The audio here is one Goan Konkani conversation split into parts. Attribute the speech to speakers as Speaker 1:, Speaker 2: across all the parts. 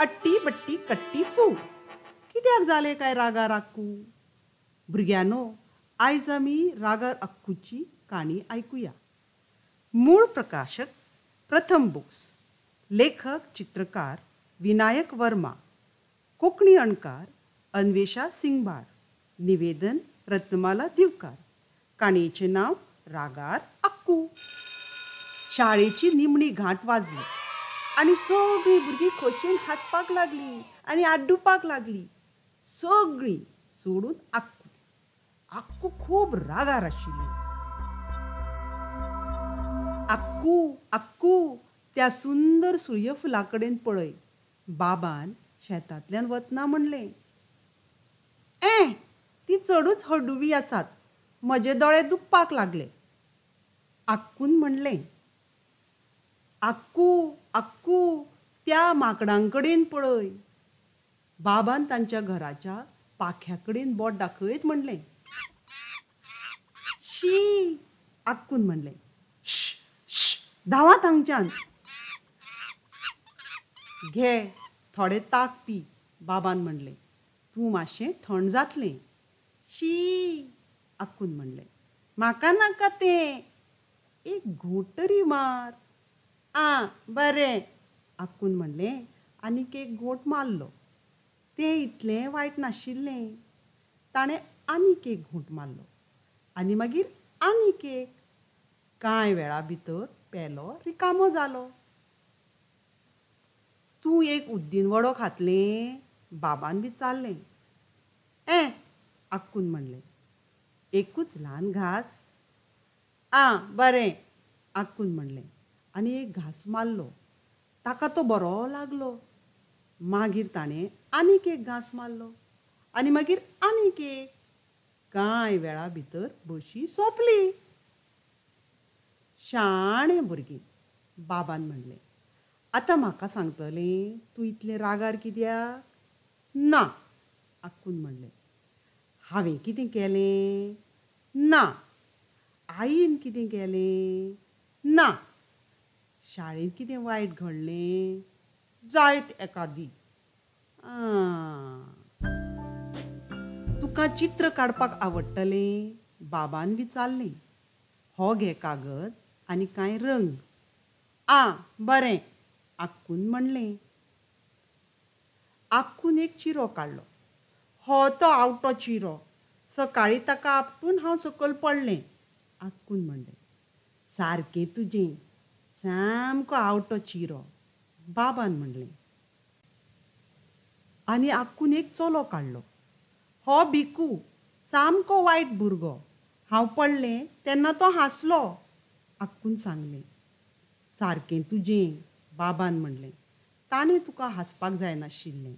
Speaker 1: अट्टी बट्टी कट्टी फू. कित्याक जालें काय रागार आक्कू? भुरग्यांनो, आयज आमी रागार अक्कूची काणी आयकुया. मूळ प्रकाशक प्रथम बुक्स, लेखक चित्रकार विनायक वर्मा, कोंकणी अणकार अन्वेषा सिंगबाळ, निवेदन रत्नमाला दिवकार. काणयेचें नांव रागार अक्कू. शाळेची निमणी घांट वाजली आनी सगळीं भुरगीं खोशयेन हांसपाक लागलीं आनी आड्डुपाक लागलीं. सगळीं सोडून आक्कू. आक्कू खूब रागार आशिल्लें. आक्कू आक्कू, त्या सुंदर सुर्यफुला कडेन पळय, बाबान शेतांतल्यान वतना म्हणलें. ए, ती चडूच हळडुवी आसात, म्हजे दोळे दुखपाक लागले, आक्कून म्हणलें. आक्कू आक्कू, त्या माकडांकडेन पळय, बाबान तांच्या घराच्या पाख्या कडेन बोट दाखयत म्हणलें. शी, आक्कून म्हणलें. श्श श्श, धांवात हांगच्यान. घे थोडे ताक पी, बाबान म्हणलें, तूं मातशें थंड जातलें. शी, आक्कून म्हणलें, म्हाका नाका तें, एक घोंट तरी मार. आं बरें, आक्कून म्हणलें आनीक एक घोंट मारलो. तें इतलें वायट नाशिल्लें. ताणें आनीक एक घोंट मारलो आनी मागीर आनीक एक. कांय वेळा भितर पेलो रिकामो जालो. तूं एक उद्दीन वडो खातलें? बाबान विचारलें. ए, आक्कून म्हणलें, एकूच ल्हान घास. आं बरें, आक्कून म्हणलें आनी एक घास मारलो. ताका तो बरो लागलो. मागीर ताणें आनीक एक घास मारलो आनी मागीर आनीक एक. कांय वेळा भितर बशी सोंपली. शाणें भुरगें, बाबान म्हणलें, आतां म्हाका सांगतलें तूं इतलें रागार कित्याक? ना, आक्कून म्हणलें. हांवें कितें केलें? ना. आईन कितें केलें? ना. शाळेंत कितें वायट घडलें? जायत एकादी. तुका चित्र काडपाक आवडटलें? बाबान विचारलें. हो घे कागद आनी कांय रंग. आं बरें, आक्कून म्हणलें. आक्कून एक चिरो काडलो. हो तो आवटो चिरो, सकाळीं ताका आपटून हांव सकयल पडलें, आक्कून म्हणलें. सारकें तुजें, सामको आवटो चिरो, बाबान म्हणलें. आनी आक्कून एक चलो काडलो. हो भिकू, सामको वायट भुरगो, हांव पडलें तेन्ना तो हांसलो, आक्कून सांगलें. सारकें तुजें, बाबान म्हणलें, ताणें तुका हांसपाक जायनाशिल्लें.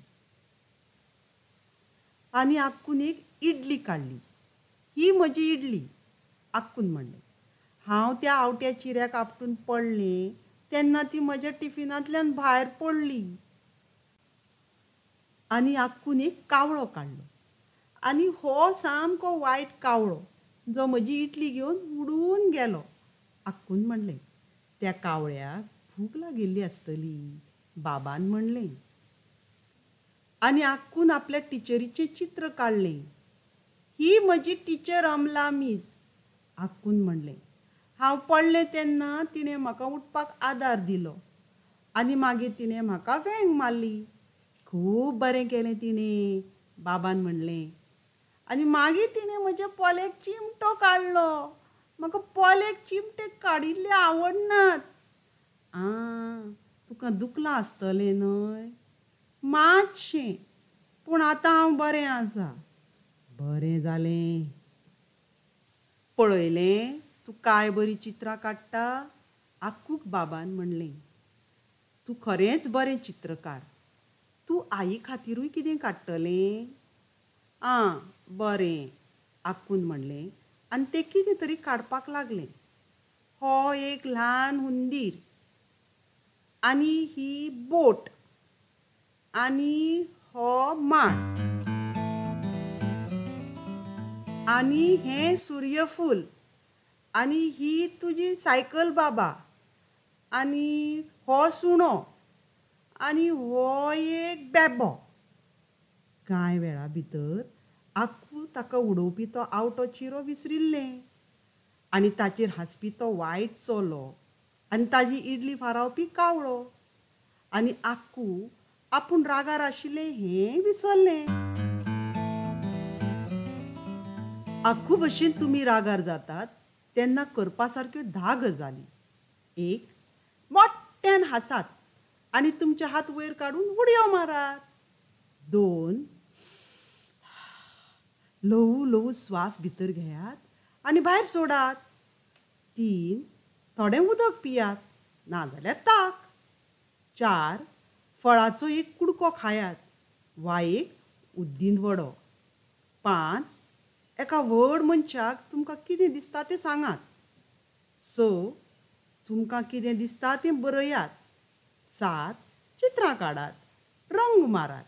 Speaker 1: आनी आक्कून एक इडली काडली. ही म्हजी इडली, आक्कून म्हणलें. हांव त्या आवट्या चिऱ्याक आपटून पडलें तेन्ना ती म्हज्या टिफिनांतल्यान भायर पडली. आनी आक्कून एक कावळो काडलो. आनी हो सामको वायट कावळो, जो म्हजी इडली घेवन उडून गेलो, आक्कून म्हणलें. त्या कावळ्याक भूक लागिल्ली आसतली, बाबान म्हणलें. आनी आक्कून आपल्या टिचरीचें चित्र काडलें. ही म्हजी टिचर अमला मीस, आक्कून म्हणलें. हांव पडलें तेन्ना तिणें म्हाका उठपाक आदार दिलो आनी मागीर तिणें म्हाका वेंग मारली. खूब बरें केलें तिणें, बाबान म्हणलें. आनी मागीर तिणें म्हज्या पोल्याक चिमटो काडलो. म्हाका पोल्याक चिमटे काडिल्ले आवडनात. आं, तुका दुखलां आसतलें न्हय? मातशें, पूण आतां हांव बरें आसा. बरें जालें. पळयलें तूं काय बरीं चित्रां काडटा, आक्कूक बाबान म्हणलें. तूं खरेंच बरें चित्रकार. तूं आई खातिरूय कितें काडटलें? आं बरें, आक्कून म्हणलें आनी तें कितें तरी काडपाक लागलें. हो एक ल्हान हुंदीर आनी ही बोट आनी हो माड आनी हें सूर्यफूल आनी ही तुजी सायकल बाबा आनी हो सुणो आनी हो एक बेबो. कांय वेळा भितर आक्कू ताका उडोवपी तो आवटो चिरो विसरिल्लें आनी ताचेर हांसपी तो वायट चलो आनी ताजी इडली फारावपी कावळो आनी आक्कू आपूण रागार आशिल्लें हें विसरलें. आक्कू भशेन तुमी रागार जातात तेन्ना करपा सारक्यो 10 गजाली. 1. मोठ्यान हांसात आनी तुमचे हात वयर काडून उडयो मारात. 2. ल्हवू ल्हवू स्वास भितर घेयात आनी भायर सोडात. 3. थोडें उदक पियात नाजाल्यार ताक. 4. फळाचो एक कुडको खायात वा एक उद्दीन वडो. 5. एका व्हड मनशाक तुमकां कितें दिसता तें सांगात. 6. तुमकां कितें दिसता तें बरयात. 7. चित्रां काडात, रंग मारात.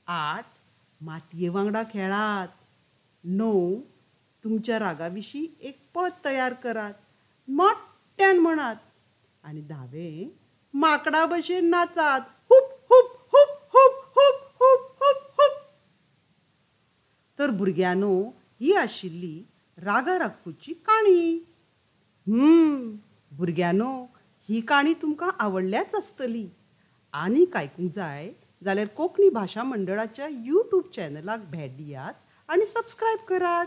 Speaker 1: 8. मातये वांगडा खेळात. 9. तुमच्या रागा विशीं एक पद तयार करात, मोठ्यान म्हणात. आनी 10वें, माकडा भशेन नाचात, हुप हुप हुप हुप हुप हुप हुप हुप. तर भुरग्यांनो, ही आशिल्ली रागार आक्कूची काणी. भुरग्यांनो, ही काणी तुमकां आवडल्याच आसतली. आनीक आयकूंक जाय जाल्यार कोंकणी भाशा मंडळाच्या यूट्यूब चॅनलाक भेट दियात आनी सबस्क्रायब करात.